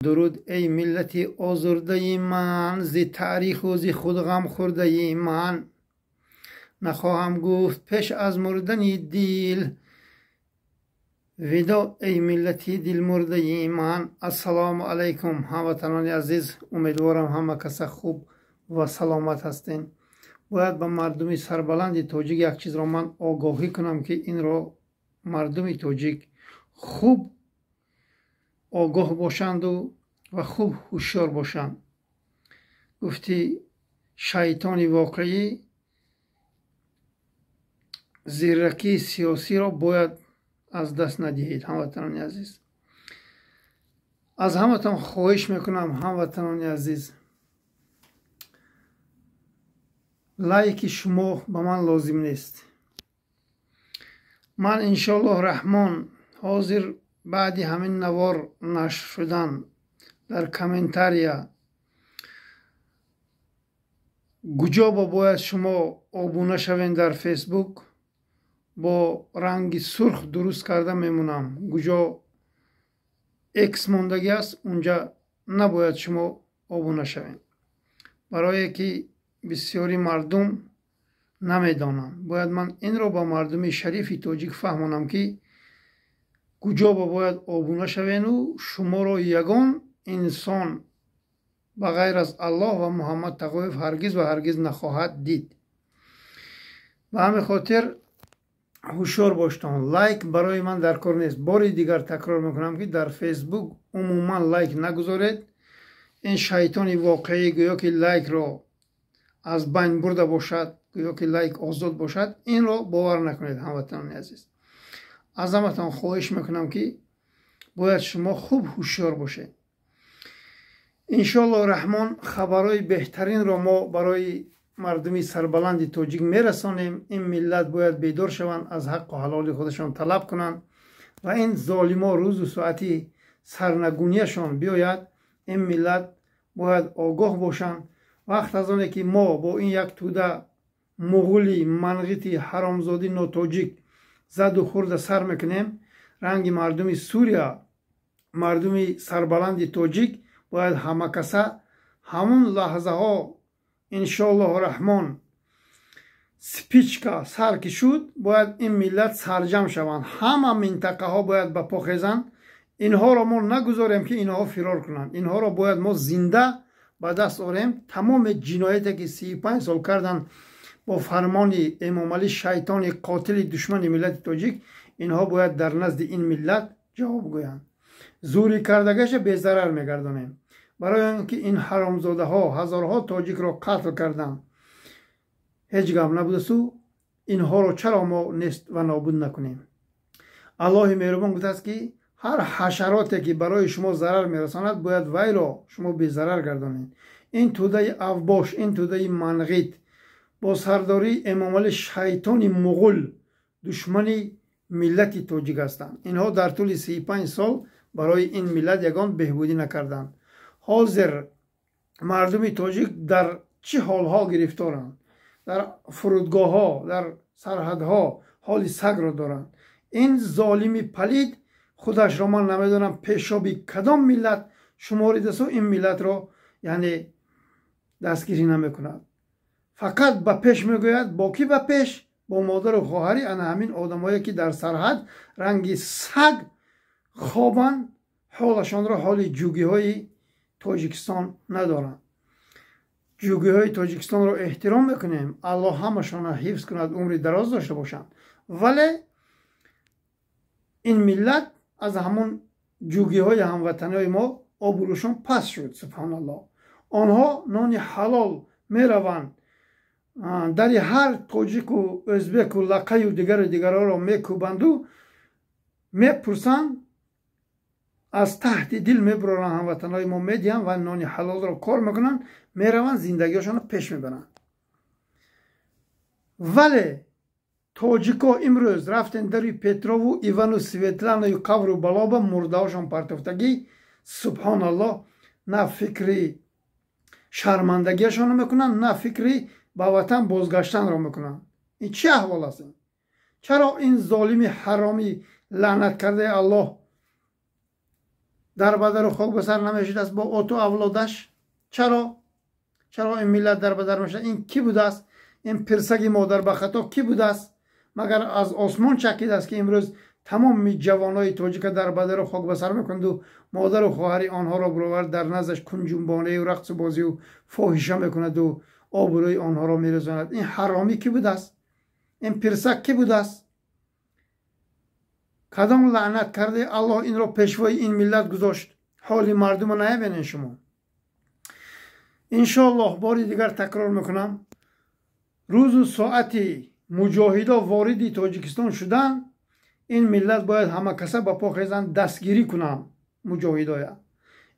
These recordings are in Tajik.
Дуруд, эй миллати озурдаи ман, зи таъриху зи худ ғамхӯрдаи ман. Нахоҳам гуфт пеш аз мурдани дил, видо, эй миллати дилмурдаи ман. Ассалому алайкум, ҳамватанони азиз. Умедворам, ҳама каса хуб ва саломат ҳастен. Бояд ба мардуми сарбаланди тоҷик як чизро ман огоҳӣ кунам, ки инро мардуми тоҷик хуб огоҳ бошанду ва хуб ҳушёр бошанд. Гуфти шайтони воқеӣ, зиракии сиёсиро бояд аз даст надиҳед. Ҳамватанони азиз, аз ҳаматон хоҳиш мекунам, ҳамватанони азиз, лайки шумо ба ман лозим нест. Ман, иншоаллоҳ раҳмон, ҳозир баъди ҳамин навор нашр шудан дар комментария куҷо ба бояд шумо обуна шавен, дар Фейсбук бо ранги сурх дуруст карда мемонам. Куҷо экс мондагӣ аст, унҷа набояд шумо обуна шавед, барое ки бисёри мардум намедонанд. Бояд ман инро ба мардуми шарифи тоҷик фаҳмонам, ки куҷо ба бояд обуна шавену шуморо ягон инсон ба ғайр аз Аллоҳ ва Муҳаммад Тағоев ҳаргиз ва ҳаргиз нахоҳад дид. Ба ҳамин хотир ҳушёр боштон. Лайк барои ман дар кор нест. Бори дигар такрор мекунам, ки дар Фейсбук умуман лайк нагузоред. Ин шайтони воқеӣ гӯё ки лайкро аз байн бурда бошад, гӯё ки лайк озод бошад, инро бовар накунед. Ҳамватанони азиз, аз ҳаматон хоҳиш мекунам, ки бояд шумо хуб ҳушёр бошед. Иншоаллоҳ раҳмон, хабарҳои беҳтаринро мо барои мардуми сарбаланди тоҷик мерасонем. Ин миллат бояд бедор шаванд, аз ҳаққу ҳалоли худашон талаб кунанд ва ин золимо рӯзу соати сарнагунияшон биёяд. Ин миллат бояд огоҳ бошанд. Вақт аз оне ки мо бо ин як тӯда муғули манғити ҳаромзодӣ нотоҷик заду хӯрда сар мекунем, ранги мардуми Сурия, мардуми сарбаланди тоҷик бояд ҳамакаса ҳамун лаҳзаҳо, иншоаллоҳу раҳмон, спичка сар ки шуд, бояд ин миллат сарҷам шаванд. Ҳама минтақаҳо бояд ба по хезанд. Инҳоро мо нагузорем, ки инҳо фирор кунанд. Инҳоро бояд мо зинда ба даст орем. Тамоми ҷинояте ки 35 сол карданд бо фармони Эмомалӣ, шайтони қотили душмани миллати тоҷик, инҳо бояд дар назди ин миллат ҷавоб гӯянд. Зури кардагаша безарар мегардонем, барои он ки ин ҳаромзодаҳо ҳазорҳо тоҷикро қатл карданд, ҳеҷ гап набудасу инҳоро чаро мо нест ва нобуд накунем? Аллоҳи меҳрубон гуфтааст, ки ҳар ҳашароте ки барои шумо зарар мерасонад, бояд вайро шумо безарар гардонед. Ин тӯдаи авбош, ин тӯдаи манғит бо сардории Эмомалӣ, шайтони муғул, душмани миллати тоҷик ҳастанд. Инҳо дар тӯли 35 сол барои ин миллат ягон беҳбудӣ накарданд. Ҳозир мардуми тоҷик дар чӣ ҳолҳо гирифторанд? Дар фурудгоҳҳо, дар сарҳадҳо ҳоли сагро доранд. Ин золими палид худашро ман намедонам пешоби кадом миллат шуморидасу ин миллатро яъне дастгирӣ намекунад, фақат ба пеш мегӯяд. Бо кӣ ба пеш? Бо модару хоҳари ана ҳамин одамое ки дар сарҳад ранги саг хобанд, ҳолашонро ҳоли ҷугиҳои Тоҷикистон надоранд. Ҷугиҳои Тоҷикистонро эҳтиром мекунем, Аллоҳ ҳамашонро ҳифз кунад, умри дароз дошта бошанд, вале ин миллат аз ҳамон ҷугиҳои ҳамватаниҳои мо обрӯшон паст шуд, субҳоналлоҳ. Онҳо нони ҳалол мераванд, дари ҳар тоҷику ӯзбеку лақаю дигару дигарҳоро мекӯбанду мепурсанд, аз таҳти дил мебуроранд, ҳамватанҳои мо медиҳанд ва нони ҳалолро кор мекунанд, мераванд, зиндагиҳошонро пеш мебаранд. Вале тоҷико имрӯз рафтен дари Петрову Ивану Светланаю қавру балоба мурдаҳошон партофтагӣ, субҳоналлоҳ, на фикри шармандагиашонро мекунанд, на фикри ба ватан бозгаштанро мекунанд. Ин чӣ аҳвол аст? Чаро ин золими ҳаромӣ, лаънат кардаи Аллоҳ Дар бадару хок ба сар намешудааст бо оту авлодаш? Чаро? Чаро ин миллат дар бадар мешавад? Ин кӣ будааст? Ин пирсаги модар ба хато кӣ будааст? Магар аз осмон чакидааст, ки имрӯз тамоми ҷавонои тоҷика дар бадару хок ба сар мекунанду модару хоҳари онҳоро баровард дар наздаш кунҷунбонаю рақсу бозию фоҳиша мекунаду обрӯи онҳоро мерезонад? Ин ҳаромӣ кӣ будааст? Ин пирсак кӣ будааст? Кадом лаънат кардаи Аллоҳ инро пешвои ин миллат гузошт? Ҳоли мардума наябинен шумо. Иншоаллоҳ, бори дигар такрор мекунам, рӯзу соати муҷоҳидо вориди Тоҷикистон шудан, ин миллат бояд ҳамакаса ба по хезанд, дастгирӣ кунанд муҷоҳидоя.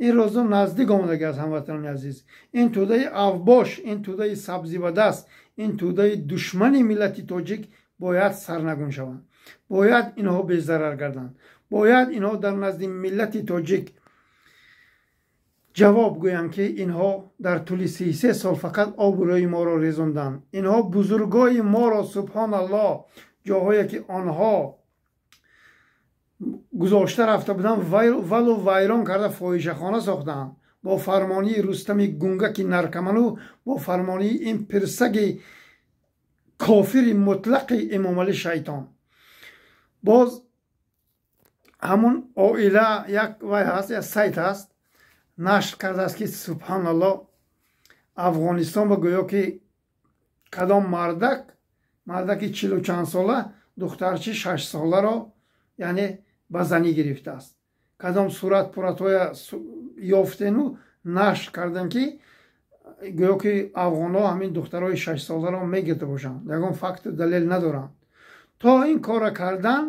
Ин рӯзо наздик омадаги аст, ҳамватанони азиз. Ин тӯдаи авбош, ин тӯдаи сабзибадаст, ин тӯдаи душмани миллати тоҷик бояд сарнагун шаванд. Бояд инҳо безарар гарданд. Бояд инҳо дар назди миллати тоҷик ҷавоб гӯянд, ки инҳо дар тӯли 33 сол фақат обрӯи моро резонданд. Инҳо бузургои моро, субҳоналлоҳ, ҷоҳое ки онҳо гузошта рафта буданд, валу вайрон карда фоҳишахона сохтанд. Бо фармонии Рустами гунгаки наркоману бо фармонии ин пирсаги кофири мутлақи Эмомалӣ шайтон. Боз ҳамун оила як вай ҳаст, як сайт ҳаст, нашр кардааст, ки субҳоналлоҳ, Афғонистон ба гӯё ки кадом мардак, мардаки чилу чанд сола духтарчи 6 соларо яъне ба занӣ гирифтааст. Кадом сурат пуратҳоя ёфтену нашр кардем, ки гӯё ки афғонҳо ҳамин духтарои 6 соларо мегирифта бошанд. Ягон факту далел надоранд. То ин корра кардан,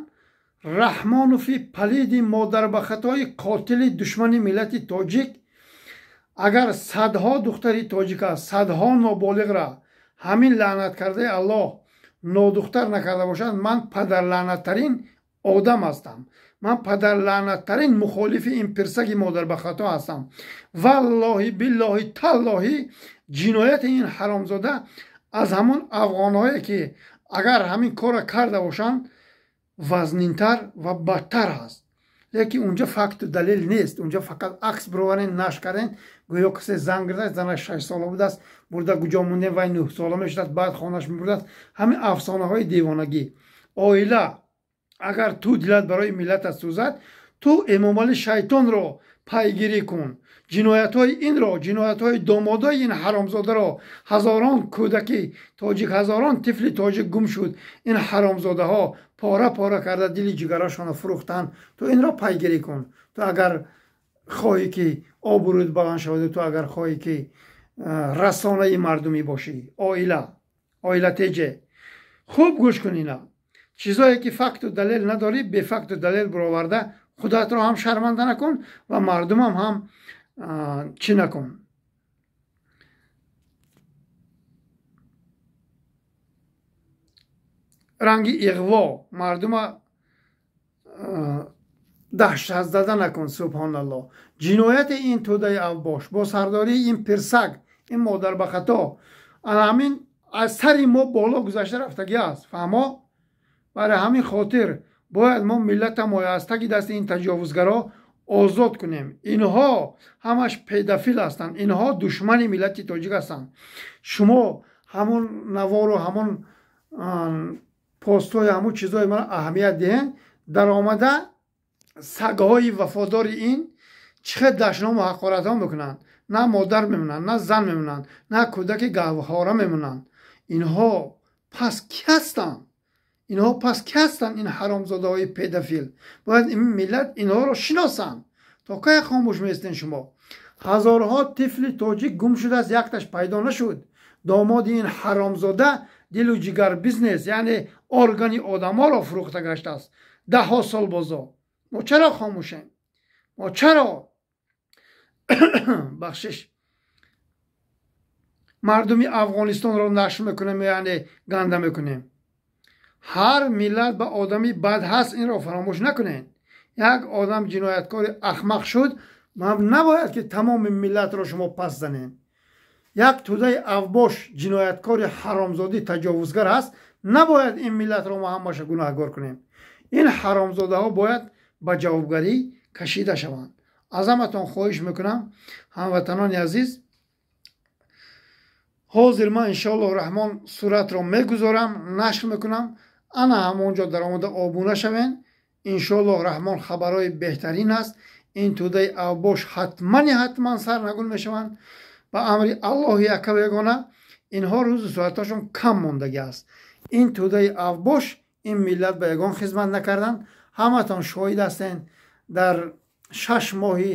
Раҳмонофи палиди модарбахатои қотили душмани миллати тоҷик, агар садҳо духтари тоҷика, садҳо ноболиғра ҳамин лаънат кардаи Аллоҳ нодухтар накарда бошад, ман падарлаънаттарин одам ҳастам, ман падарлаънаттарин мухолифи ин пирсаги модарбахато ҳастам. Валлоҳи, биллоҳи, таллоҳи, ҷинояти ин ҳаромзода аз ҳамон афғонҳое, ки агар ҳамин корра карда бошанд, вазнинтар ва бадтар ҳаст. Лекин унҷа факту далел нест. Унҷа фақат акс бироварен, нашр карден, гӯё касе зан гирдааст, занаш 6 сола будааст, бурда куҷо мондем, вай 9 сола мешудааст, баъд хонаш мебурдааст. Ҳамин афсонаҳои девонагӣ. Оила, агар ту дилат барои миллатат сӯзад, ту Эмомалӣ шайтонро пайгирӣ кун, ҷиноятҳои инро, ҷиноятҳои домодои ин ҳаромзодаро. Ҳазорон кӯдаки тоҷик, ҳазорон тифли тоҷик гум шуд. Ин ҳаромзодаҳо пора пора карда дили ҷигарашонро фурӯхтанд. Ту инро пайгирӣ кун, ту агар хоҳӣ, ки обрӯят баланд шаваду ту агар хоҳӣ, ки расонаи мардумӣ бошӣ. Оила, оила теҷе, хуб гӯш кун. Ина чизое ки факту далел надорӣ, бефакту далел бароварда худатро ҳам шарманда накун ва мардумам ҳам чӣ накун. Ранги иғво мардума даҳшатзада накун. Субҳоналлоҳ, ҷинояти ин тӯдаи авбош бо сардории ин пирсаг, ин модарбахато, ана ҳамин аз сари мо боло гузашта рафтагӣ аст. Фаҳмо? Барои ҳамин хотир бояд мо миллатамоя аз таги дасти ин таҷовузгаро озод кунем. Инҳо ҳамаш педофил ҳастанд, инҳо душмани миллати тоҷик ҳастанд. Шумо ҳамон навору ҳамон постҳои, ҳамон чизҳои мара аҳамият диҳед. Даромада сагҳои вафодори ин чӣ хел дашному ҳақоратҳо мекунанд. На модар мемонанд, на зан мемонанд, на кӯдаки гаҳвора мемонанд. Инҳо пас кӣ ҳастанд? Инҳо пас кӣ ҳастанд, ин ҳаромзодаҳои педофил? Бояд ин миллат инҳоро шиносанд. То кай хомӯш меистен шумо? Ҳазорҳо тифли тоҷик гум шудааст, якташ пайдо нашуд. Домоди ин ҳаромзода дилу ҷигар бизнес, яъне органи одаморо фурӯхта гаштааст даҳҳо сол бозо. Мо чаро хомӯшем? Мо чаро, бахшиш, мардуми Афғонистонро нашр мекунем, яъне ганда мекунем? Ҳар миллат ба одами бад ҳаст, инро фаромӯш накунед. Як одам ҷинояткори ахмақ шуд, набояд ки тамоми миллатро шумо пас занед. Як тӯдаи авбош ҷинояткори ҳаромзодӣ, таҷовузгар ҳаст, набояд ин миллатро мо ҳамаша гунаҳгор кунем. Ин ҳаромзодаҳо бояд ба ҷавобгарӣ кашида шаванд. Аз ҳаматон хоҳиш мекунам, ҳамватанони азиз, ҳозир ман иншоаллоҳ раҳмон суратро мегузорам, нашр мекунам. Ана ҳамон ҷо даромада обуна шавен. Иншоаллоҳ раҳмон хабарҳои беҳтарин аст. Ин тӯдаи авбош ҳатмани ҳатман сарнагун мешаванд ба амри Аллоҳи яккаву ягона. Инҳо рӯзу соатҳошон кам мондагӣ аст. Ин тӯдаи авбош ин миллат ба ягон хизмат накарданд. Ҳаматон шоҳид ҳастен, дар 6 моҳи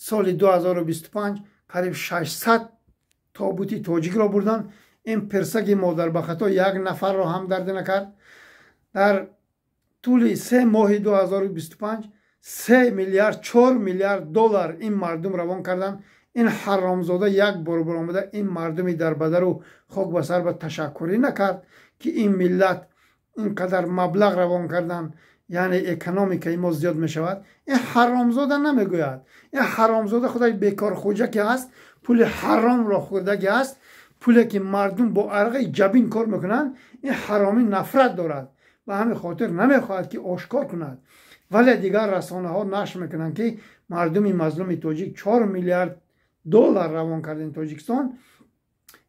соли 2025 қариб 600 тобути тоҷикро бурданд. Ин пирсаги модарбахато як нафарро ҳамдардӣ накард. Дар тӯли 3 моҳи 2025 3 миллиард 4 миллиард доллар ин мардум равон карданд. Ин ҳаромзода як бор баромада ин мардуми дарбадару хок ба сар ба ташаккурӣ накард, ки ин миллат ин қадар маблағ равон карданд, яъне экономикаи мо зиёд мешавад. Ин ҳаромзода намегӯяд. Ин ҳаромзода худаш бекорхӯҷа ки ҳаст, пули ҳаромро хӯрдаги аст, пуле ки мардум бо арақаи ҷабин кор мекунанд. Ин ҳаромӣ нафрат дорад, ба ҳамин хотир намехоҳад, ки ошкор кунад. Вале дигар расонаҳо нашр мекунанд, ки мардуми мазлуми тоҷик 4 миллиард доллар равон кардем Тоҷикистон.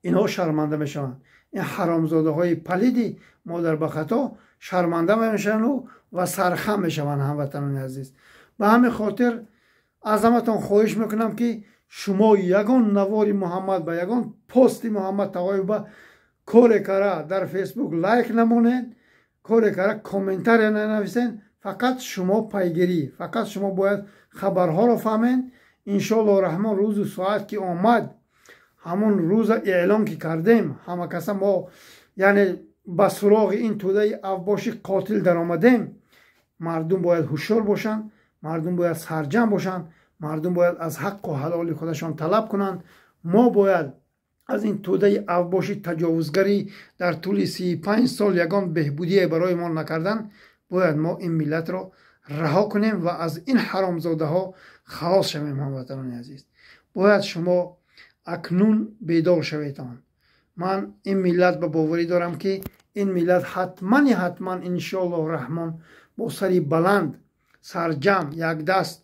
Инҳо шарманда мешаванд. Ин ҳаромзодаҳои палиди модарбахато шарманда мешаванду ва сархам мешаванд, ҳамватанони азиз. Ба ҳамин хотир аз ҳаматон хоҳиш мекунам, ки шумо ягон навори Муҳаммад ба ягон пости Муҳаммад Тағоев ба коре кара дар Фейсбук лайк намонед, коре кара комментария нанависед. Фақат шумо пайгирӣ, фақат шумо бояд хабарҳоро фаҳмед. Иншоаллоҳ раҳмон рӯзу соат ки омад, ҳамон рӯза эълон ки кардем, ҳама каса мо яъне ба суроғи ин тӯдаи авбоши қотил даромадем. Мардум бояд ҳушёр бошанд, мардум бояд сарҷамъ бошанд, мардум бояд аз ҳаққу ҳалоли худашон талаб кунанд. Мо бояд аз ин тӯдаи авбоши таҷовузгарӣ дар тӯли 35 сол ягон беҳбудие барои мо накардан, бояд мо ин миллатро раҳо кунем ва аз ин ҳаромзодаҳо халос шавем. Ҳамватанони азиз, бояд шумо акнун бедор шаветон. Ман ин миллат ба боварӣ дорам, ки ин миллат ҳатмани ҳатман иншоаллоҳ раҳмон бо сари баланд, сарҷамъ, якдаст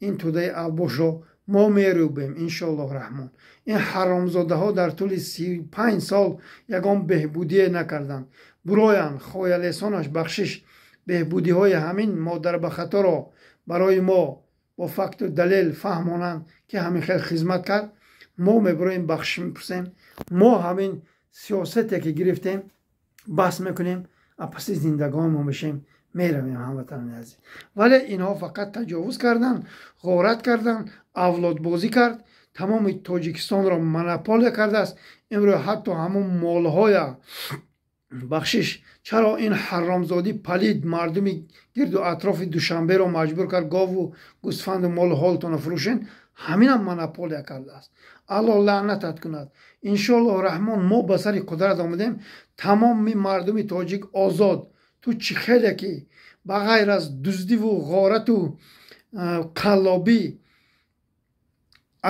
ин тӯдаи авбошро мо мерӯбем, иншоаллоҳ раҳмон. Ин ҳаромзодаҳо дар тӯли 35 сол ягон беҳбудие накарданд. Буроянд, хоялесонаш бахшиш, беҳбудиҳои ҳамин модарбахаторо барои мо бо факту далел фаҳмонанд, ки ҳамин хел хизмат кард. Мо мебуроем, бахшиш мепурсем. Мо ҳамин сиёсате ки гирифтем бас мекунем, паси зиндагонмо мешем, меравем, ҳамватанони азиз. Вале инҳо фақат таҷовуз карданд, ғорат карданд, авлодбозӣ кард, тамоми Тоҷикистонро монополия кардааст. Имрӯз ҳатто ҳамон молҳоя, бахшиш, чаро ин ҳаромзодӣ палид мардуми гирду атрофи Душанберо маҷбур кард гову гӯсфанду молу ҳолтонро фурӯшен? Ҳаминам монополия кардааст. Аллоҳ лаънатат кунад. Иншоаллоҳ раҳмон мо ба сари қудрат омадем, тамоми мардуми тоҷик озод. Ту чӣ хеле ки ба ғайр аз дуздиву ғорату қаллобӣ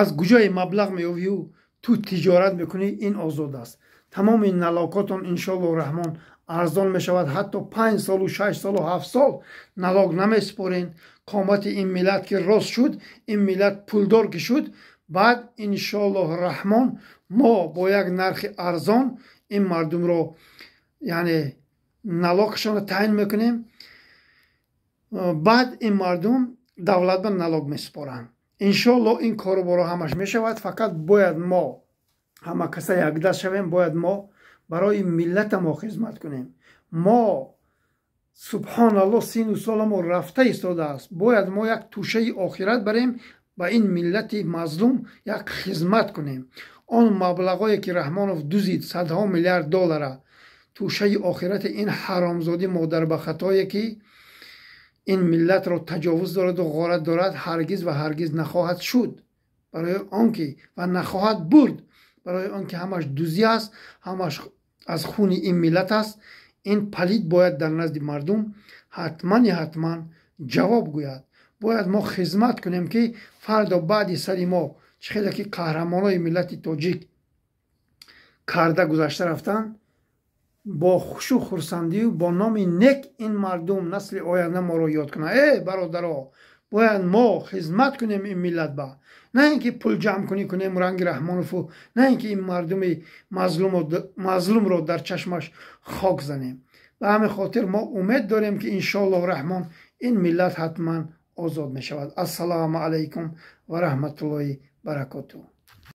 аз куҷое маблағ меёвию ту тиҷорат мекунӣ, ин озод аст. Тамоми налоготон иншоаллоҳ раҳмон арзон мешавад. Ҳатто 5 солу 6 солу 7 сол налог намесупорен. Қомати ин миллат ки рост шуд, ин миллат пулдор ки шуд, баъд иншоаллоҳ раҳмон мо бо як нархи арзон ин мардумро яъне налогшонро таъин мекунем. Баъд ин мардум давлат ба налог месупоранд. Иншоаллоҳ ин коруборо ҳамаш мешавад. Фақат бояд мо ҳама каса якдаст шавем, бояд мо барои миллатамо хизмат кунем. Мо субҳоналлоҳ сину соламо рафта истодааст, бояд мо як тӯшаи охират барем, ба ин миллати мазлум як хизмат кунем. Он маблағое ки Раҳмонов дузид, садҳо миллиард доллара, тӯшаи охирати ин ҳаромзодӣ модарбахатое ки ин миллатро таҷовуз дораду ғорат дорад, ҳаргиз ва ҳаргиз нахоҳад шуд, барои он ки ва нахоҳад бурд, барои он ки ҳамаш дузӣ аст, ҳамаш аз хуни ин миллат аст. Ин палид бояд дар назди мардум ҳатмани ҳатман ҷавоб гӯяд. Бояд мо хизмат кунем, ки фардо баъди сари мо чӣ хеле ки қаҳрамонои миллати тоҷик карда гузашта рафтанд, бо хушу хурсандию бо номи нек ин мардум насли оянда моро ёд кунанд. Э бародаро, Бояд мо хизмат кунем ин миллат ба, на ин ки пул ҷамъ кунӣ кунем ранги Раҳмонову, на ин ки ин мардуми мазлумро дар чашмаш хок занем. Ба ҳамин хотир мо умед дорем, ки иншоаллоҳ раҳмон ин миллат ҳатман озод мешавад. Ассалому алайкум ва раҳматуллоҳи баракотуҳ.